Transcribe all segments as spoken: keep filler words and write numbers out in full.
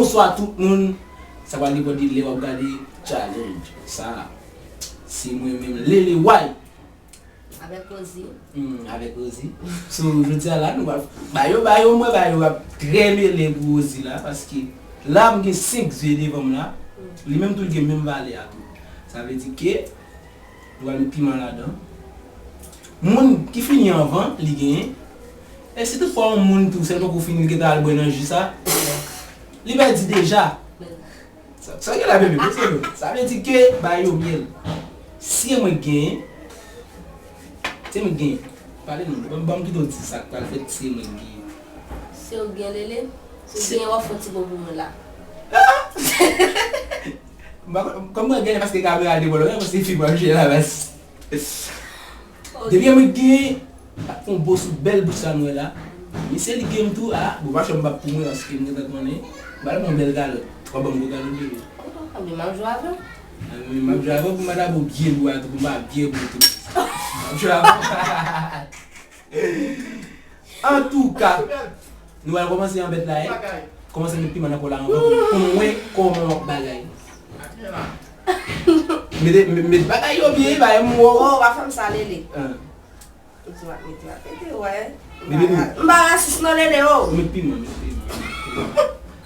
Bonswa tout moun. Sa pral depann de lè w ap gade challenge sa. Se mwen menm, Lele Way. Avèk Rosie. Hmm, avèk Rosie. So, jodi a la, nou pral ba yo, ba yo, mwen ba yo ap trè mele pou Rosie la, paske la, m gen senk zye devan m la. Li menm tou, li gen menm valè a tou. Sa vle di ke nou pral met piman ladan. Moun ki fini anvan, li genyen. E si toutfwa yon moun tou, sèl poko fini, li gentan al bwè nan ji sa, li pèdi deja. Sa, sa gen la, bebe, poze nou. Sa vle di ke ba yo myèl. Si e mwen k genyen, si e mwen k genyen, pale non, ban, ban m kite w di sa k pral fèt si e mwen k genyen. Si w gen, Lele, si w genyen, w ap fè yon ti bon pou mwen la. Ah! M pa konn, kòm mwen genyen paske kamera de bò lòt, mwen se fi mwen jwe la bas. Depi mwen gen, ap fè yon bo sou bèl bouch sa nou wè la. Misye li gen m tou, a, bon, pa chè m p ap pou mwen paske m gentan konnen. M pral pran bèl kalòt. W ap ban m gwo kalòt, bebe. Anben, m ap jwe avè w. Anben, m ap jwe avè w pou m pa ta ba w byen lou a tou, pou m pa byen bon tou. M ap jwe avè w. Antouka, nou pral kòmanse anbèt la, e. Kòmanse met piman nan po la anvan pou, pou m wè kòman w ap bagay. Mete, me-, met bagay yo byen, bagay m wè w. Oh, w pa fè m sa, Lele. Hein. Ou di w ap mete, w ap mete, wè. Mete piman. M pa rasis non, Lele, oh. Met piman, met piman.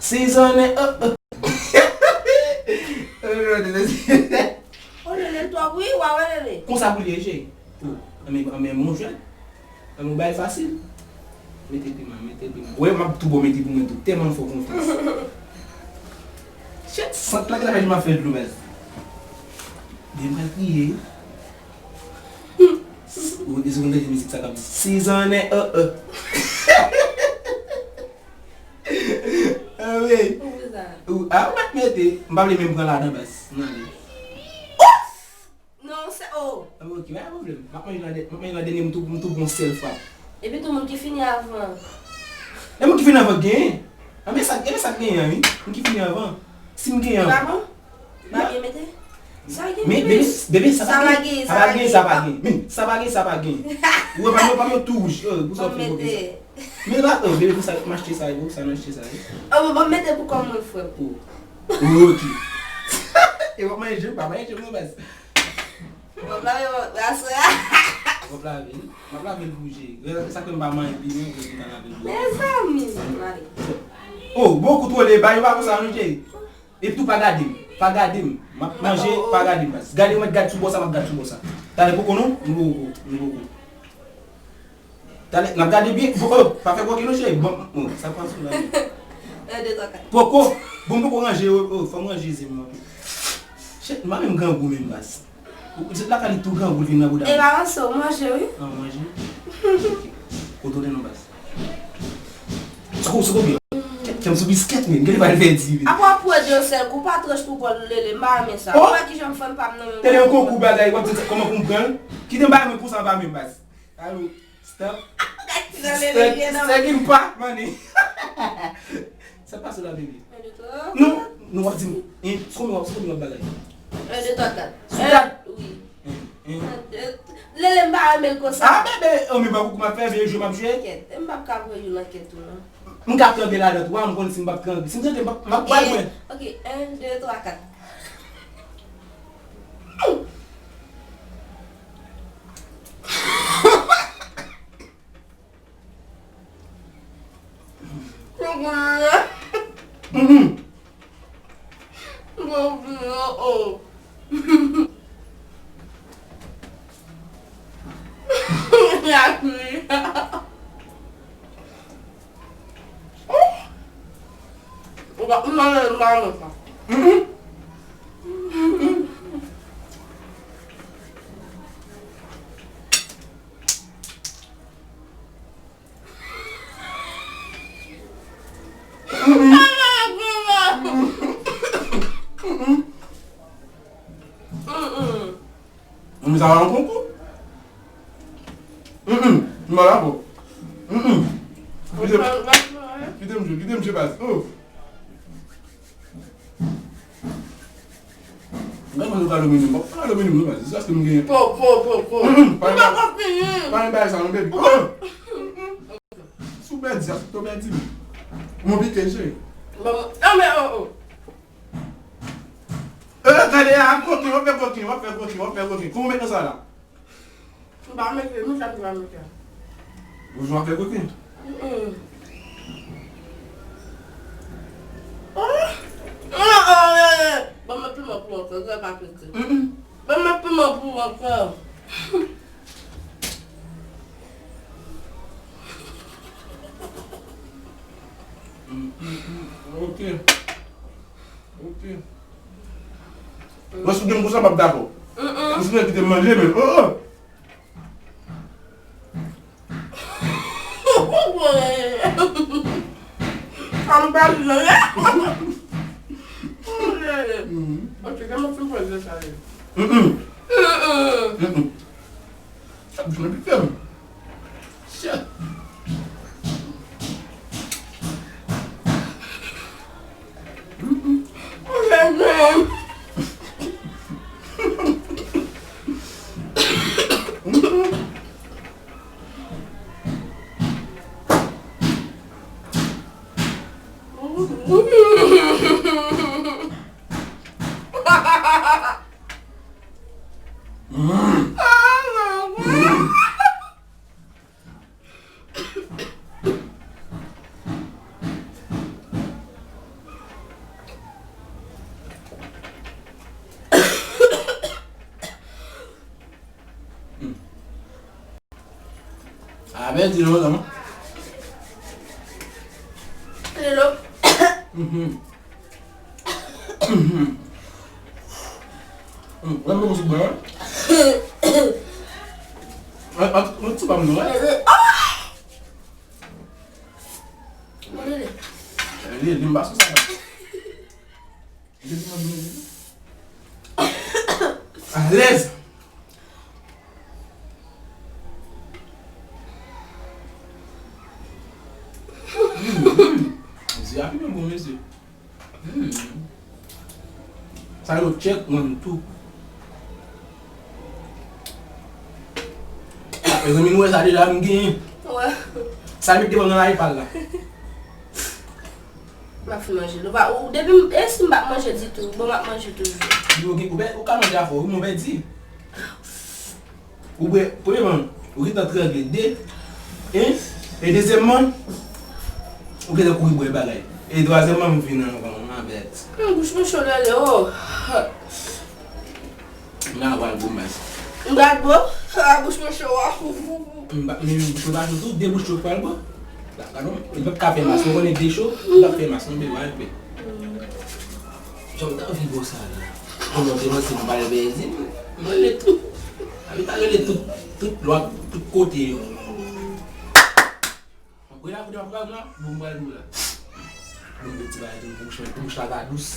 Seasonnen, oh, oh. Oh, Lele, twòp, wi, w a wè, Lele. Konsa pou l ye, cheri. Oh, anben, anben, bon jwèt. Anben, bay fasil. Mete piman, mete piman. Wè, m ap tou bon mete pou mwen tou. Tèlman m fè w konfyans. Shit, sant la ki ta fè m ap fè dlo, baz. Depi m pral kriye. Ou, ou konn tande mizik sa k ap di, seasonnen, oh, oh. Ah, wi. Ou, ah, ou mèt mete. M pa vle menm pran ladan, baz. M ale. Non, se, oh. Ah, ok, pa gen pwoblèm. M ap manje nan dè-, m ap manje nan dènye, m tou, m tou pran sèl fwa. Epi tou moun ki fini avan. E moun ki fini avan genyen. Anben sa, e sa k genyen an, wi. Moun ki fini avan. Si m genyen avan. Pa byen mete? Sa gen men, bebe, bebe, sa pa gen, sa pa gen, sa pa gen. Men, sa pa gen, sa pa gen. Ou wè pa m yo, pa m yo tou wouj. Oh, pou sa w fè konsa. Men la, oh, bebe, pou sa, m achte sa, pou sa, m achte sa, wi. Oh, bon, bon, mete pou kò mwen, frè m. Oh. Ok. E w ap manje, w pa manje, non, baz. W ap lave, w ap lave. W ap lave, wi. M ap lave l pou je. Sa ke m pa manje pi, non, pou m ta lave l pou. Mezanmi, mari. Oh, bon, kontwole, ba yo pa konsa, non, je. Epi tou pa gade m. Pa gade m. M ap manje, pa gade m, baz. Gade, ou mèt gad sou bò sa, m ap gad sou bò sa. Talè poko non, nou poko, nou poko. Talè, n ap gade byen. Bon, oh, pa fè bòke non, cheri. Bon, oh, sa pran sou la. Un, deux, trois, quatre. Poko. Bon, m poko ranje, oh, oh, fò m ranje zye m nan tou. Shit, m pa menm grangou menm, baz. Ou, se lakay li tou grangou li vin nan bouda m. E pa ranse, ou manje, wi. Ah, ou manje? Ok. Kontwole non, baz. Sou, sou konbyen? Kèt, kèm sou biskèt, men. Gade pa l fè di, men. Apa w ap pran de yon sèl kou, pa tranch pou bòl, Lele, m pa renmen sa. Oh! Ou wè kijan m fè m pa m nan menm. Tande yon konkou bagay, w ap di kòman pou m pran l? Kite m bay mwen konsa, m pa menm, baz. Alo, stop. Stop, stop, pa, mani. Sa pase la, bebe? Non, non, w ap di m, hein, sou konbyen w ap, sou konbyen w ap bagay? Un, deux, trois, quatre. Sou kat? Wi. Hein, hein. Lele, m pa renmen l konsa. Ah, bebe, oh, men pa koukou m ap fè, bebe, jwe m ap jwe. Kèt, m p ap ka pran youn nan kèt ou, non. M ka trangle ladan tou, a, m konn si m p ap trangle. Si m trangle, m p ap, m ap bay mwen. Ok, un, deux, trois, quatre. Mm-mm. Ou pa, m pa renmen sa. Mm-mm. Mm-mm. Mm-mm. Mm-mm. Mm-mm. Mwen sa pa nan konkou. Mm, mm. M pa dakò. Mm, mm. Kite m, kite m jwe, kite m jwe baz. Oh. Gade mwen nou ka domine m. Mwen pa ka domine m non baz. Se sa ke m genyen. Po, po, po, po. Mm, mm. Pa gen bagay sa non, baby. Oh. Si w pèdi, a, si w pèdi m. Mwen pike, cheri. Bon, non, men, oh, oh. Eh, gade a, kokin, w ap fè kokin, w ap fè kokin, w ap fè kokin. Kòman w met nan sa la? M pa mete, men sa m te pa mete. Ou jwe w ap fè kokin? Mm-mm. Oh! Oh, oh, oh, oh. Ban mwen piman pou ankò, sa pa pete. Mm-mm. Ban mwen piman pou ankò. Mm, mm, mm. Ok. Ok. Mwen sou gen m konsa m ap dakò. Mm-mm. Ou sinon kite m manje, men, oh, oh. Sa m pa di non, ya. Oh, yeah, yeah. Mm. Ok, kòman ti pwèl de sa ye? Mm-mm. Mm-mm. Mm-mm. Sa bouch mwen pike m. Shit. A bèl di nou non. Hello. Mhm. Mhm. Mwen menm sou bwen. Mwen ti pa mwen. Mwen lele. Lele, lele, m pa sou sa. Alèz. Mm, mm. Zi a pi bon, mesye. Mm. Sa yo tchèk mwen tou. Mezanmi, nou wè sa deja, m genyen. Wè. Sa met devan nan iPad la. M ap fin manje. Nou pa, ou, depi m, e si m pa manje ditou, bon, m ap manje toujou. Yo gen, ou, ou ka manje afè w, wi, men w pèdi. Ou bwè, premyèman, ou gentan trangle, de, en, e dezyèmman, ou gentan kouri bwè bagay. E twazyèmman, m vin anvan w, ma bèt. Hmm, bouch mwen cho lele, oh. M nan pral bon mas. M pral bon? Ah, bouch mwen cho, wa. M pa, men bouch mwen pa cho tou, de bouch yo pral bon. La, gade, li p ap ka fè mas, ou konnen de cho, li p ap fè mas, non, bebe, wa, bebe. Jan m t anvi bon sa la. Konnen te panse m pral pèdi, m rele tout. Abi ta rele tout, tout lwa, tout kote yo. Mwen la, kote m ap pran la, bon, m pral nou la. Bon, de ti bagay tou, bouch, bouch la va dous.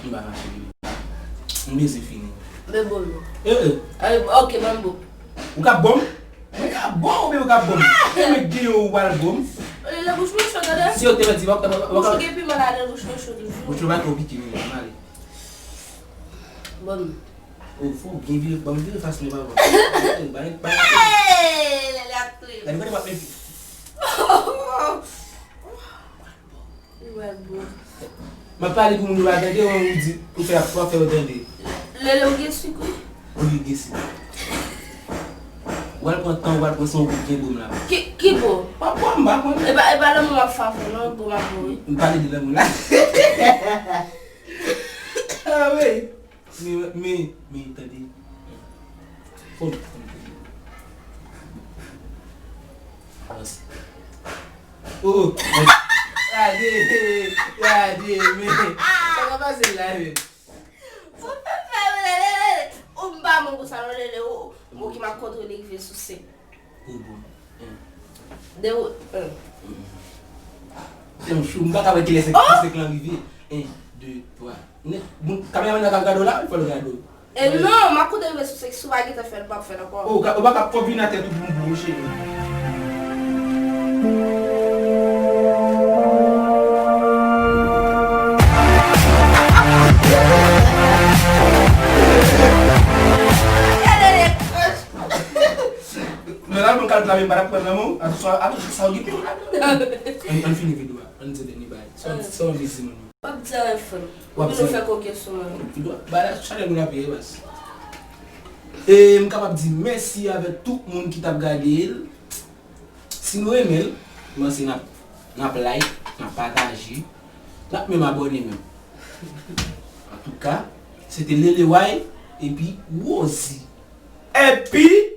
M pa fache, bebe. M bezwen fini. Men bon, non. Eh, eh. Ay, ok, ban m bon. Ou ka ban m? Mwen ka ban w, oubyen ou ka ban m? Mwen gen yon ou pral ban m. Lele, bouch mwen cho, tande. Si yo te mèt di, w ap, w ap, w ap. Bouch ou gen piman ladan, bouch mwen cho toujou. Bouch ou pa twò pike, men, m ale. Ban m. Ou fò byen vire, ban m vire fas mwen pa ban. Ba, ba. Hey, lele ak kleren. Gade kote m ap mete. Ou pral bon. M ap pale pou moun yo pa tande, ou di, ou fè ap fè yo tande. Lele, ou gen sik, wi. Ou li gen sik. Ou al pran tan, ou al pran son gout gen bon la. Ki, ki bon? Pa bon, m pa konnen. E pa, e pa lanmou m ap fè avè w, non, bon, m ap bon, wi. M pale de lanmou la. Ah, wi. Men, men, men, tande. Fò m, fò m tande. Avanse. Oh, oh. Gade, gade, men. Sa pa pase la, men. Ou fè fè, lele, lele. Ou m pa bon pou sa, non, lele. Ou, ou ki m ap kontwole rive sou senk. Ou bon. En. De ou, en. Yon chou, m pa ka wè kilè se, oh! Kilè se k lan rive. En, de, twa. Bon, kameramann nan k ap gade w la, wi, fò l gade w. E non, m ap koute rive sou senk, si w pa gentan fè l, ou p ap fè l ankò. Oh, ou pa ka fò vin atè tou pou m bouche. Men la, mwen kal Nan men pa t ap pran nan men w, atò sa w gen pou w. Ann, ann fini videyo a. Ann di dènye bagay. Sa w, sa w anvi di moun yo. W ap di anyen, frè m. W ap di anyen. Ou fè koke sou mwen. Videyo a, bagay la, chanèl moun ap peye baz. E m kapab di mèsi avèk tout moun ki t ap gade l. Si nou renmen l, m panse n ap, n ap like, n ap pataje, n ap menm abòne menm. Antouka, se te Lele Way epi Rosie. Epi,